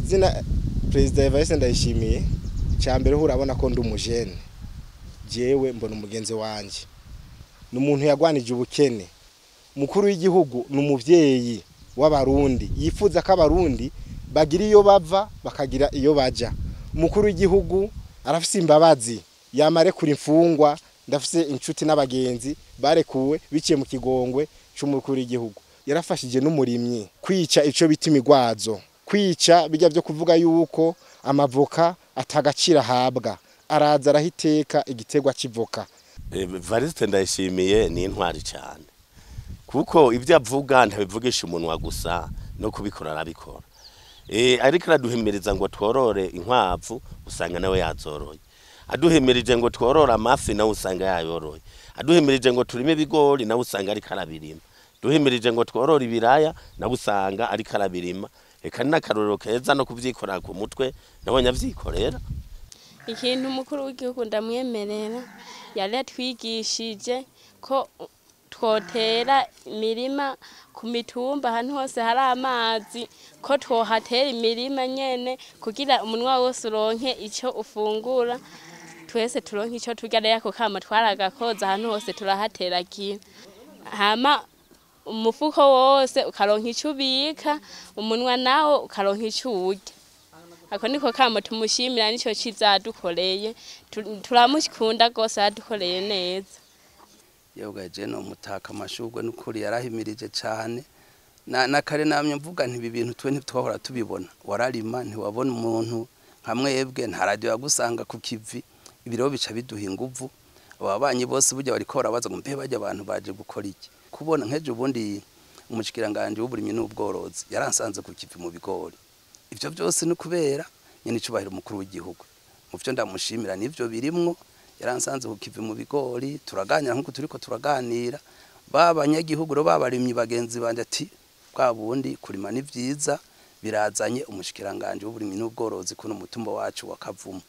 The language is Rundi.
Mazina Perezida Evariste Ndayishimiye, icya mbere urabona ko ndi umujene, jewe mbona umugenzi wanje ni umuntu yagwanije ubukene. Umukuru w'igihugu ni umuvyeyi w'Abarundi, yifuza ko Abarundi bagira iyo bava bakagira iyo baja. Umukuru w'igihugu arafise imbabazi, yamarekura imfungwa. Ndafise inshuti n'abagenzi barekuwe biciye mu kigongwe c'umukuru w'igihugu. Yarafashije n'umurimyi kwica ico bita imigwazo, kwica bijya byo kuvuga yuko amavoka atagaciro ahabwa. Araza arahiteka igiterwa c'ivoka. Evariste Ndayishimiye ni intwari cyane, kuko ibyo avuga ntabivugisha umunwa gusa, no kubikora arabikora. Ariko araduhimiriza ngo tworore inkwavu, usanga nawe yazoroye. Aduhimirije ngo tworore amafi, nawe usanga yayoroye. Aduhimirije ngo turime ibigori, nawe usanga ariko arabirima. Duhimirije ngo tworore ibiraya, nawe usanga ariko arabirima. Eka ni n'akarorero keza, no kubyikorera ku mutwe nabonye avyikorera. Ikintu umukuru w'igihugu ndamwemerera, yaratwigishije ko twotera imirima ku mitumba, ahantu hose hari amazi, ko twohatera imirima nyene kugira umunwa wose uronke ico ufungura, twese turonke ico turya. Rero ako kamo twaragakoza, ahantu hose turahateragira, hama umufuko wose ukaronka ico ubika, umunwa nawo ukaronka ico urya. Ako niko kamo tumushimira, nico ciza yadukoreye. Turamukunda rwose, yadukoreye neza. Yewe, je no mutaka amashurwe n'ukuri, yarahimirije cyane. Na kare namye mvuga nti ibi bintu twe ntitwahora tubibona. Wararima ntiwabona umuntu nka mwebwe, nta radio yagusanga ku kivi. Ibiro bica biduha inguvu. Ababanyi bose burya bariko barabaza ngo mbe bajya abantu baje gukora iki? Kubona nk'ejo ubundi umushikiranganje w'uburimyi n'ubworozi yaransanze ku kivi mu bigori. Ivyo byose ni kubera nyene icubahiro umukuru w'igihugu. Mu vyo ndamushimira nivyo birimwo. Yaransanze ku kivi mu bigori, turaganira nkuko turiko turaganira. Ba banyagihugu ro babarimyi bagenzi banje ati bwa bundi kurima ni vyiza, birazanye umushikiranganje w'uburimyi n'ubworozi kuno mutumba wacu wa Kavumu.